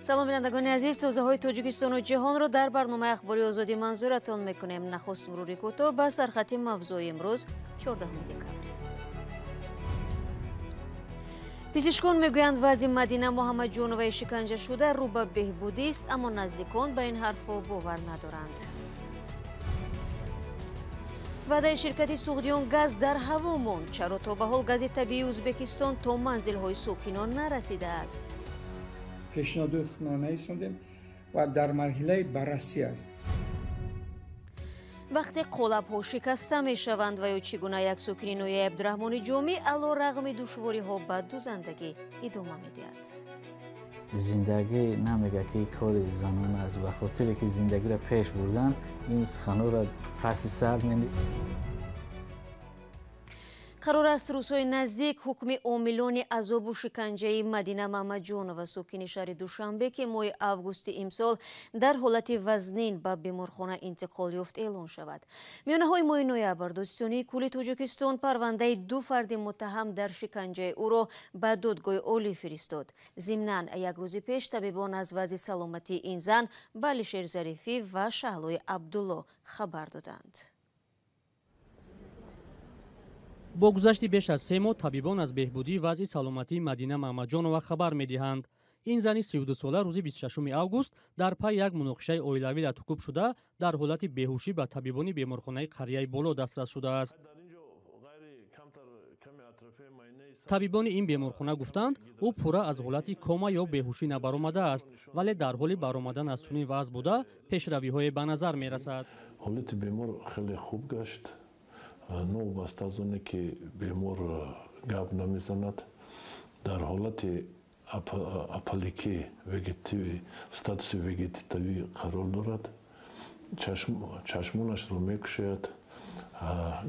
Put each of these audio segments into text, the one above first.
Салом, бинандагони азиз, тозаҳои Тоҷикистону ҷаҳонро дар барномаи Ахбори Озодӣ манзуратон мекунем. Нахуст мурури кӯтоҳ ба сархати мавзӯи имрӯз, 14 декабр. Пизишкон мегӯянд, вазъи Мадина Муҳаммадҷоноваи шиканҷашуда рӯ ба беҳбудист, аммо наздикон ба ин ҳарфҳо бовар надоранд. Ваъдаи ширкати Суғдиён газ дар ҳаво монд. Чаро то ба ҳол гази табиии Ӯзбекистон то манзилҳои сокинон нарасидааст? Пешниҳоди худро нарасондем ва дар марҳилаи баррасӣ аст. Вақте қолабҳо шикаста мешаванд ва ё чӣ гуна як сокини ноҳияи Абдураҳмони Ҷомӣ ало рағми душвориҳо ба дузандагӣ идома медиҳад. Зиндагӣ намега ки кори занон аст, ба хотире ки зиндагиро пеш бурдан, ин суханҳоро паси сар Қарор аст рӯзҳои наздик ҳукми омилони азобу шиканҷаи Мадина Мамаҷонова, сокини шаҳри Душанбе, ки моҳи августи имсол дар ҳолати вазнин ба беморхона интиқол ёфт, эълон шавад. Миёнаҳои моҳи ноябр Додситонии кулли Тоҷикистон парвандаи ду фарди муттаҳам дар шиканҷаи ӯро ба додгоҳи олӣ фиристод. Зимнан, як рӯзи пеш табибон аз вазъи саломатии ин зан ба Алишер Зарифӣ ва Шаҳлои Абдулло хабар доданд. Бо гузашти беш аз 3 моҳ табибон аз беҳбудии вазъи саломатии Мадина Мамаҷонова хабар медиҳанд. Ин зани 32сола рӯзи 26 август дар пай як муноқишаи оилавӣ латукӯб шуда, дар ҳолати беҳушӣ ба табибони беморхонаи қарияи боло дастрас шудааст. Табибони ин беморхона гуфтанд, ӯ пурра аз ҳолати кома ё беҳушӣ набаромадааст, вале дар ҳоли баромадан аз чунин вазъ буда, пешравиҳое ба назар мерасад. Ҳолати бемор хеле хуб гашт. Новобаста аз оне ки бемор гап намезанад, дар ҳолати апаликӣ статуси вегетативӣ қарор дорад, чашмонашро мекушояд,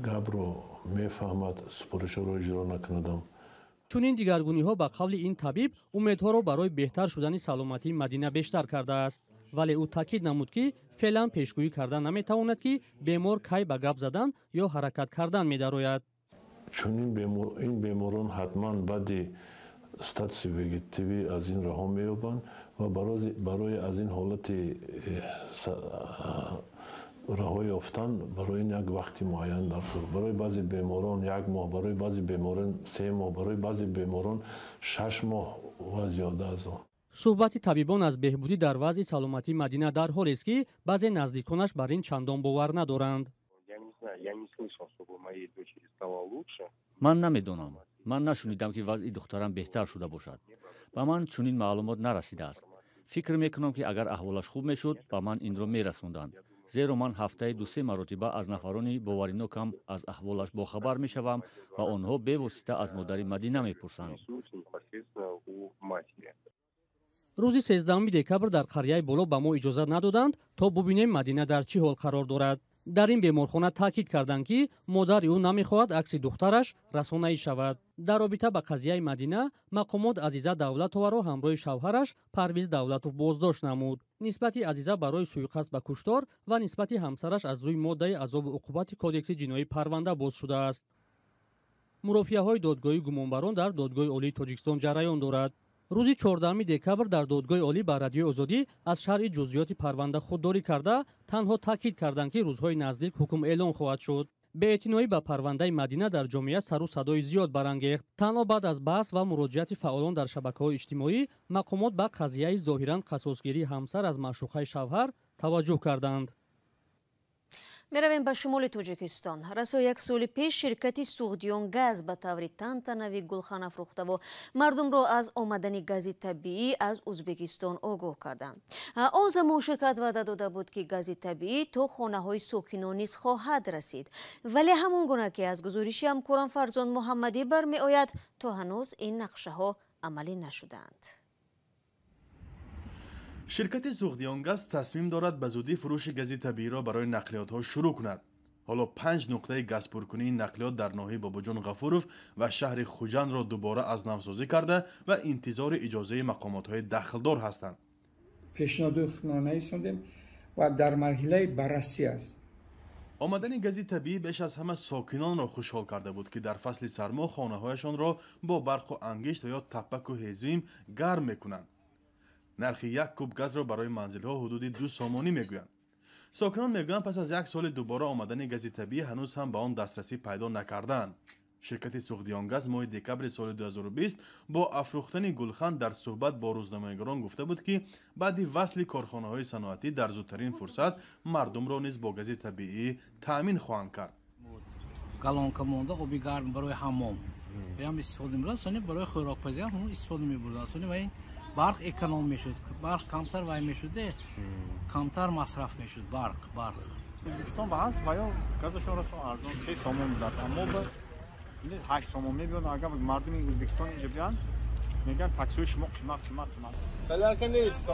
гапро мефаҳмад, супоришҳоро иҷро накунадам. Чунин дигаргуниҳо ба қавли ин табиб умедҳоро барои беҳтар шудани саломатии Мадина бештар кардааст. Вале ӯ таъкид намуд, ки феълан пешгӯӣ карда наметавонад, ки бемор кай ба гап задан ё ҳаракат кардан медарояд. Чунин ин беморон ҳатман баъди статуси вегетативӣ аз ин раҳо меёбанд ва барои аз ин ҳолати раҳо ёфтан барои ин як вақти муайян даркор. Барои баъзе беморон 1 моҳ, барои баъзе беморон 3 моҳ, барои баъзе беморон 6 моҳ ва зиёда аз он. Суҳбати табибон аз беҳбудӣ дар вазъи саломатии Мадина дар ҳолест, ки баъзе наздиконаш бар ин чандон бовар надоранд. Ман намедонам. Ман нашунидам, ки вазъи духтарам беҳтар шуда бошад. Ба ман чунин маълумот нарасидааст. Фикр мекунам, ки агар аҳволаш хуб мешуд, ба ман инро мерасонданд. Зеро ман ҳафтаи 2-3 маротиба аз нафарони боваринокам аз аҳволаш бохабар мешавам ва онҳо бевосита аз модари Мадина мепурсанд. Рӯзи 13 декабр дар қарияи боло ба мо иҷозат надоданд, то бубинем Мадина дар чӣ ҳол қарор дорад. Дар ин беморхона таъкид карданд, ки модари ӯ намехоҳад акси духтараш расонаӣ шавад. Дар робита ба қазияи Мадина мақомот Азиза Давлатоваро ҳамроҳи шавҳараш Парвиз Давлатов боздошт намуд. Нисбати Азиза барои суиқасд ба куштор ва нисбати ҳамсараш аз рӯи моддаи азобу уқубати Кодекси ҷиноӣ парванда боз шудааст. Мурофиаҳои додгоҳии гумонбарон дар Додгоҳи Олии Тоҷикистон ҷараён дорад. Рӯзи 14 декабр дар Додгоҳи Олӣ ба Радиои Озодӣ аз шарҳи ҷузъиёти парванда худдорӣ карда, танҳо таъкид карданд, ки рӯзҳои наздик ҳукм эълон хоҳад шуд. Беэътиноӣ ба парвандаи Мадина дар ҷомеа сару садои зиёд барангехт. Танҳо баъд аз баҳс ва муроҷиати фаъолон дар шабакаҳои иҷтимоӣ мақомот ба қазияи зоҳиран қасосгирии ҳамсар аз маъшуқаи шавҳар таваҷҷӯҳ карданд. Меравем ба шимоли Тоҷикистон. Расо як соли пеш ширкати Суғдиён газ ба таври тантанавӣ гулхан афрӯхтаву мардумро аз омадани гази табиӣ аз Ӯзбекистон огоҳ карданд. Он замон ширкат ваъда дода буд, ки гази табиӣ то хонаҳои сокинон низ хоҳад расид. Вале ҳамон гуна ки аз гузориши ҳамкорам Фарзон Муҳаммадӣ бармеояд, то ҳанӯз ин нақшаҳо амалӣ нашудаанд. Ширкати Суғдиёнгаз тасмим дорад ба зудӣ фурӯши гази табииро барои нақлиётҳо шурӯъ кунад. Ҳоло 5 нуқтаи газпуркунии нақлиёт дар ноҳияи Бобоҷон Ғафуров ва шаҳри Хуҷандро дубора аз навсозӣ карда ва интизори иҷозаи мақомотҳои дахлдор ҳастанд. Пешниҳоди худро нарасондем ва дар марҳилаи баррасӣ аст. Омадани гази табиӣ беш аз ҳама сокинонро хушҳол карда буд, ки дар фасли сармо хонаҳояшонро бо барқу ангишт ва ё таппаку ҳезим гарм мекунанд. Нархи як куб газро барои манзилҳо ҳудуди 2 сомонӣ мегӯянд. Сокинон мегӯянд, пас аз як соли дубора омадани гази табиӣ ҳанӯз ҳам ба он дастрасӣ пайдо накардаанд. Ширкати Суғдионгаз моҳи декабри соли 2020 бо афрӯхтани гулхан дар суҳбат бо рӯзноманигорон гуфта буд, ки баъди васли корхонаҳои саноатӣ дар зудтарин фурсат мардумро низ бо гази табиӣ таъмин хоҳанд кард. Галонка монда оби гарм барои ҳаммом ям истифода мебурданд, сони барои хӯрокпазӣ ҳам истифода мебурданд. Сони ва ин барқ эконом мешуд, барқ камтар вай мешуд, камтар масраф мешуд барқ. Ӯзбекистон ба ҳаст ва ё газашон расо арзон 3 сомон будааст, аммо ба 8 сомон мебиёнд. Агар мардуми Ӯзбекистон инҷа биёнд, мегӯянд таксиҳои шумо қимат қимат қимат. Талака нест,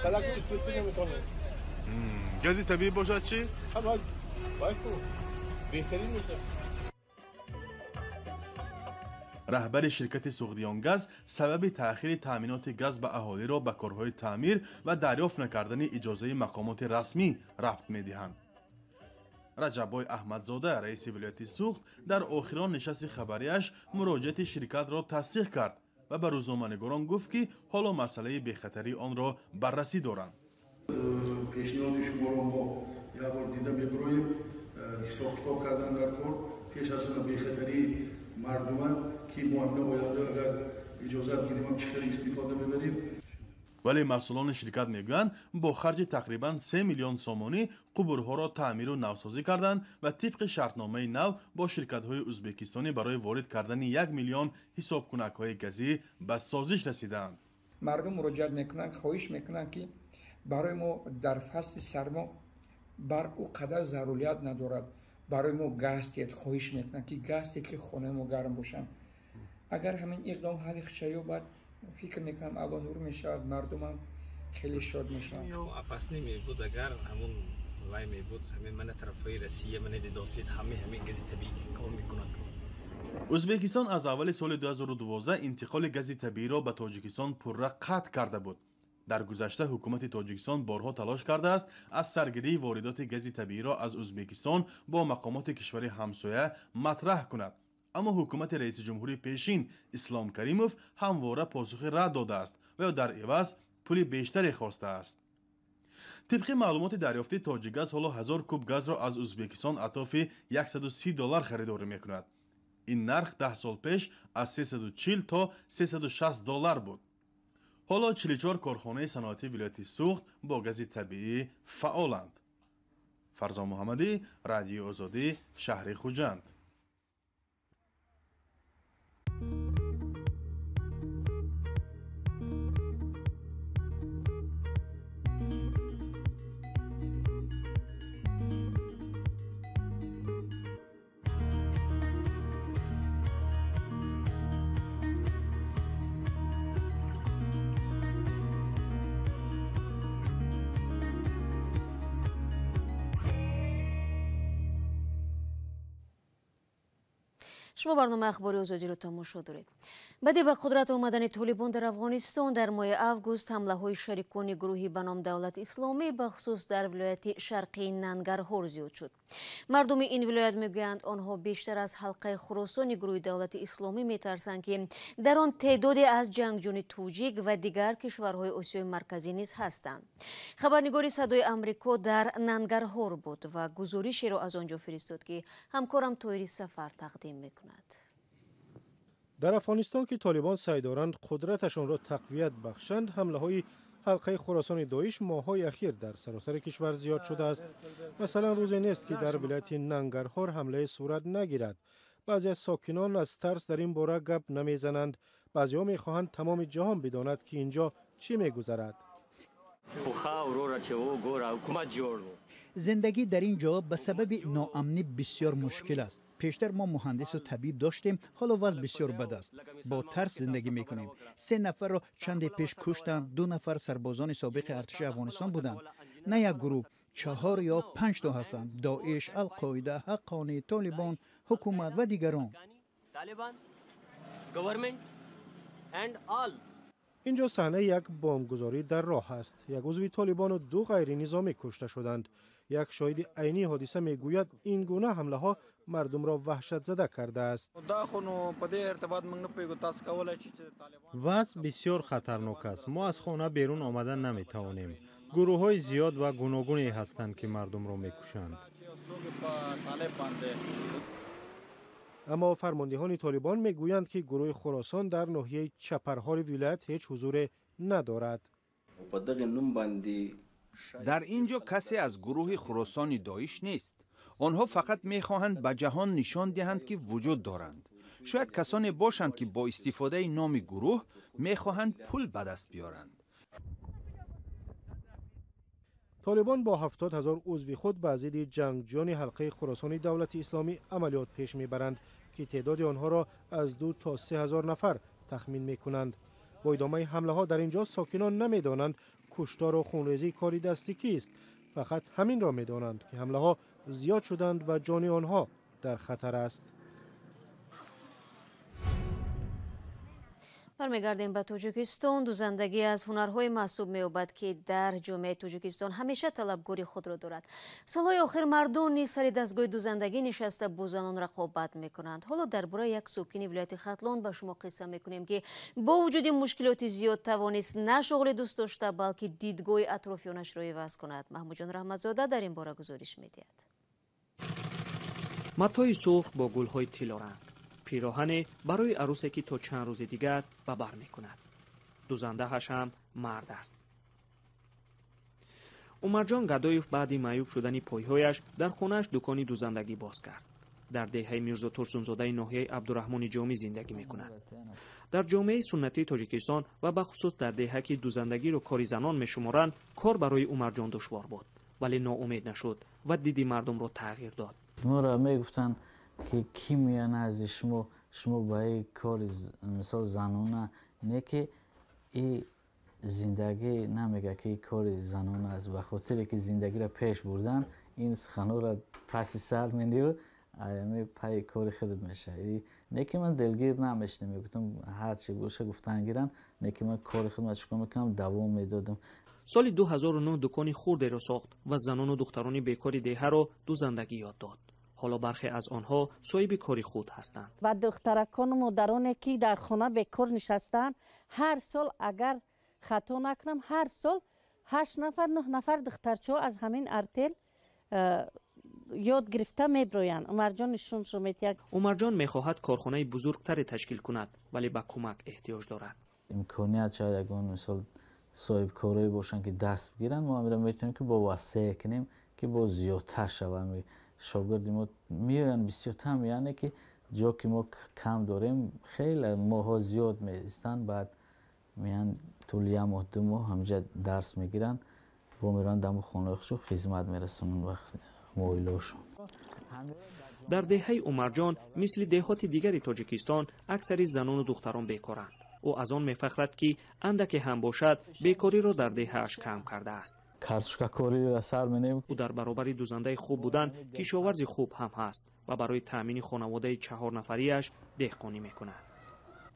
талака истифода наметавонед. Гази табиӣ бошад чӣ? Беҳтарин мешавад. Раҳбари ширкати Суғдионгаз сабаби таъхири таъминоти газ ба аҳолиро ба корҳои таъмир ва дарёфт накардани иҷозаи мақомоти расмӣ рабт медиҳанд. Раҷаббой Аҳмадзода, раиси вилояти Суғд, дар охирон нишасти хабарияш муроҷиати ширкатро тасдиқ кард ва ба рӯзноманигорон гуфт, ки ҳоло масъалаи бехатарии онро баррасӣ доранд. Пешниҳоди шуморо мо як бор дида мебароем, ҳисоб-китоб кардан дар кор, пеш аз ҳама бехатарии мардума, ки мо ҳамин оянда агар иҷозат гирем, чӣ хеле истифода мебарем. Вале масъулони ширкат мегӯянд, бо харҷи тақрибан 3 миллион сомонӣ қубурҳоро таъмиру навсозӣ карданд ва тибқи шартномаи нав бо ширкатҳои ӯзбекистонӣ барои ворид кардани 1 миллион ҳисобкунакҳои газӣ ба созиш расидаанд. Мардум муроҷиат мекунанд, хоҳиш мекунанд, ки барои мо дар фасли сармо барқ ӯ қадар зарурият надорад, барои мо газ диҳед. Хоҳиш мекунанд, ки газ диҳед, ки хонаи мо гарм бошанд. Агар ҳамин иқдом ҳалли худша ёбад, фикр мекунам алло нур мешавад, мардумам хеле шод мешаванд. Опасни мебуд, агар ҳамун вай мебуд, ҳамин мана тарафҳои Россия, мана дидосид, ҳамин гази табиӣ кор мекунад. Ӯзбекистон аз аввали соли 2012 интиқоли гази табииро ба Тоҷикистон пурра қатъ карда буд. Дар гузашта ҳукумати Тоҷикистон борҳо талош кардааст аз саргирии воридоти гази табииро аз Ӯзбекистон бо мақомоти кишвари ҳамсоя матраҳ кунад. Аммо ҳукумати раиси ҷумҳури пешин Ислом Каримов ҳамвора посухи рад додааст ва ё дар иваз пули бештаре хостааст. Тибқи маълумоти дарёфтӣ, Тоҷикгаз ҳоло 1000 куб газро аз Ӯзбекистон атрофи 130 доллар харидорӣ мекунад. Ин нарх 10 сол пеш аз 340 то 360 доллар буд. Ҳоло 44 корхонаи саноатии вилояти Суғд бо гази табиӣ фаъоланд. Фарзон Муҳаммадӣ, Радиои Озодӣ, шаҳри Хуҷанд. Шумо барномаи ахбори озодиро тамошо доред. Баъди ба қудрат омадани Толибон дар Афғонистон дар моҳи август ҳамлаҳои шарикони гурӯҳи ба ном Давлати Исломӣ бахусус дар вилояти шарқии Нангарҳор зиёд шуд. Мардуми ин вилоят мегӯянд, онҳо бештар аз ҳалқаи хуросони гурӯҳи Давлати Исломӣ метарсанд, ки дар он теъдоде аз ҷангҷӯни тоҷик ва дигар кишварҳои Осиёи Марказӣ низ ҳастанд. Хабарнигори Садои Амрико дар Нангарҳор буд ва гузоришеро аз он ҷо фиристод, ки ҳамкорам Тоири Сафар тақдим мекунад. Дар Афғонистон, ки Толибон саъй доранд қудраташонро тақвият бахшанд, ҳамлаҳои ҳалқаи хуросони Доиш моҳҳои ахир дар саросари кишвар зиёд шудааст. Масалан, рӯзе нест, ки дар вилояти Нангарҳор ҳамлае сурат нагирад. Баъзе аз сокинон аз тарс дар ин бора гап намезананд. Баъзеҳо мехоҳанд тамоми ҷаҳон бидонад, ки ин ҷо чӣ мегузарад. Зиндагӣ дар ин ҷо ба сабаби ноамнӣ бисёр мушкил аст. Пештар мо муҳандису табиб доштем, ҳоло вазъ бисёр бад аст. Бо тарс зиндагӣ мекунем. 3 нафарро чанде пеш куштанд, 2 нафар сарбозони собиқи артиши Афғонистон буданд. На як гурӯҳ, 4 ё 5 то ҳастанд: Доиш, Алқоида, Ҳаққонӣ, Толибон, ҳукумат ва дигарон. Инҷо саҳнаи як бомбгузорӣ дар роҳ аст. Як узви Толибону 2 ғайринизомӣ кушта шуданд. Як шоҳиди айнии ҳодиса мегӯяд, ин гуна ҳамлаҳо мардумро ваҳшатзада кардааст. Вазъ бисёр хатарнок аст. Мо аз хона берун омада наметавонем. Гурӯҳҳои зиёд ва гуногуне ҳастанд, ки мардумро мекушанд. Аммо фармондеҳони Толибон мегӯянд, ки гурӯҳи Хуросон дар ноҳияи Чапарҳори вилоят ҳеҷ ҳузуре надорад. Дар ин ҷо касе аз гурӯҳи Хуросони Доиш нест. Онҳо фақат мехоҳанд ба ҷаҳон нишон диҳанд, ки вуҷуд доранд. Шояд касоне бошанд, ки бо истифодаи номи гурӯҳ мехоҳанд пул ба даст биёранд. Толибон бо 70 000 узви худ ба зидди ҷангҷӯёни ҳалқаи Хуросони Давлати Исломӣ амалиёт пеш мебаранд, ки теъдоди онҳоро аз 2 то 3 ҳазор нафар тахмин мекунанд. Бо идомаи ҳамлаҳо дар ин ҷо сокинон намедонанд, куштору хунрезӣ кори дасти кист. Фақат ҳаминро медонанд, ки ҳамлаҳо зиёд шуданд ва ҷони онҳо дар хатар аст. Бармегардем ба Тоҷикистон. Дузандагӣ аз ҳунарҳое маҳсуб меёбад, ки дар ҷомеаи Тоҷикистон ҳамеша талабгори худро дорад. Солҳои охир мардон низ сари дастгоҳи дузандагӣ нишаста, бо занон рақобат мекунанд. Ҳоло дар бораи як сокини вилояти Хатлон ба шумо қисса мекунем, ки бо вуҷуди мушкилоти зиёд тавонист на шуғли дӯст дошта, балки дидгоҳи атрофиёнашро иваз кунад. Маҳмудҷон Раҳматзода дар ин бора гузориш медиҳад. Матои сурх бо гулҳои тиллоранг, пироҳане барои арусе, ки то чанд рӯзи дигар ба бар мекунад. Дузандааш ҳам мард аст. Умарҷон Гадоев баъди маъюб шудани пойҳояш дар хонааш дукони дузандагӣ боз кард. Дар деҳаи Мирзо Турсунзодаи ноҳияи Абдураҳмони Ҷомӣ зиндагӣ мекунад. Дар ҷомеаи суннатии Тоҷикистон ва бахусус дар деҳа, ки дузандагиро кори занон мешуморанд, кор барои Умарҷон душвор буд, вале ноумед нашуд ва диди мардумро тағйир дод. Моро мегуфтанд, ки кӣ меяд назди шумо, шумо ба и кори, мисол, занона не, ки и зиндагӣ намега, ки кори занона аст. Ба хотире ки зиндагиро пеш бурдан, ин суханҳоро паси сар мению ами пайи кори худат мешавӣ. Не ки ман дилгир намешинам, мегуфтам, ҳарчи боша, гуфтан гиранд, не ки ман кори худро чикор мекунам, давом медодам. Соли 2009 дукони хурдеро сохт ва занону духтарони бекори деҳаро дузандагӣ ёд дод. Ҳоло бархе аз онҳо соҳиби кори худ ҳастанд. Ва духтаракону модароне, ки дар хона бекор нишастаанд, ҳар сол, агар хато накунам, ҳар сол ҳашт нафар, нӯҳ нафар духтарчаҳо аз ҳамин артел ёд гирифта меброянд. Умарҷон нишоншо метиҳад. Умарҷон мехоҳад корхонаи бузургтаре ташкил кунад, вале ба кӯмак эҳтиёҷ дорад. Имконият шояд ягон, мисол, соҳибкорое бошанд, ки даст бигиранд, мо амира метавонем, ки бо васеъ кунем, ки бо зиёдтар шавад. Шогирди мо меоянд, бисёртар меяне, ки ҷо ки мо кам дорем, хеле моҳо зиёд меистанд. Баъд меянд, тӯли як моҳ, 2 моҳ ҳамҷа дарс мегиранд, бо мераванд даму хонаи худшон, хизмат мерасонанд оилаошон. Дар деҳаи Умарҷон, мисли деҳоти дигари Тоҷикистон, аксари занону духтарон бекоранд. Ӯ аз он мефахрад, ки андаке ҳам бошад, бекориро дар деҳааш кам кардааст. Картошкакориро сар менем. Ӯ дар баробари дузандаи хуб будан, кишоварзи хуб ҳам ҳаст ва барои таъмини хонаводаи чаҳорнафарияш деҳқонӣ мекунад.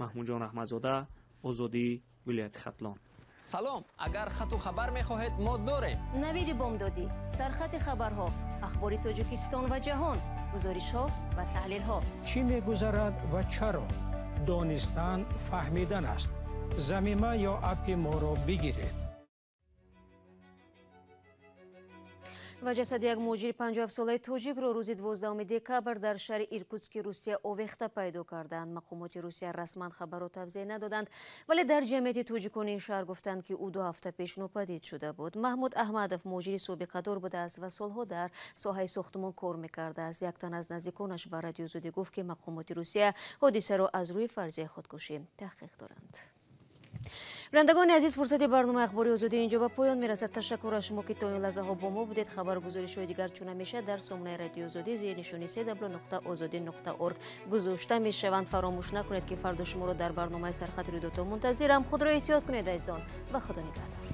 Маҳмудҷон Раҳматзода, Озодӣ, вилояти Хатлон. Салом! Агар хату хабар мехоҳед, мо дорем. Навиди бомдодӣ, сархати хабарҳо, ахбори Тоҷикистон ва ҷаҳон, гузоришҳо ва таҳлилҳо. Чӣ мегузарад ва чаро? Донистан фаҳмидан аст. Замима ё аппи моро бигиред. Ва ҷасади як муҳоҷири 57-солаи тоҷикро рӯзи 12 декабр дар шаҳри Иркутски Русия овехта пайдо карданд. Мақомоти Русия расман хабарро тавзеҳ надоданд, вале дар ҷамъияти тоҷикони ин шаҳр гуфтанд, ки ӯ 2 ҳафта пеш нопадид шуда буд. Маҳмуд Аҳмадов муҳоҷири собиқадор будааст ва солҳо дар соҳаи сохтумон кор мекардааст. Як тан аз наздиконаш ба Радиои Озодӣ гуфт, ки мақомоти Русия ҳодисаро аз рӯи фарзияи худкушӣ таҳқиқ доранд. Бинандагони азиз, фурсати барномаи Ахбори Озодӣ инҷо ба поён мерасад. Ташаккур аз шумо, ки то ин лаҳзаҳо бо мо будед. Хабару гузоришҳои дигар чун ҳамеша дар сомонаи Радиои Озодӣ зери нишони cw.ozodi.org гузошта мешаванд. Фаромӯш накунед, ки фардо шуморо дар барномаи Сархати рӯйдодҳо мунтазирам. Худро эҳтиёт кунед, азизон, ба Худо нигаҳдор.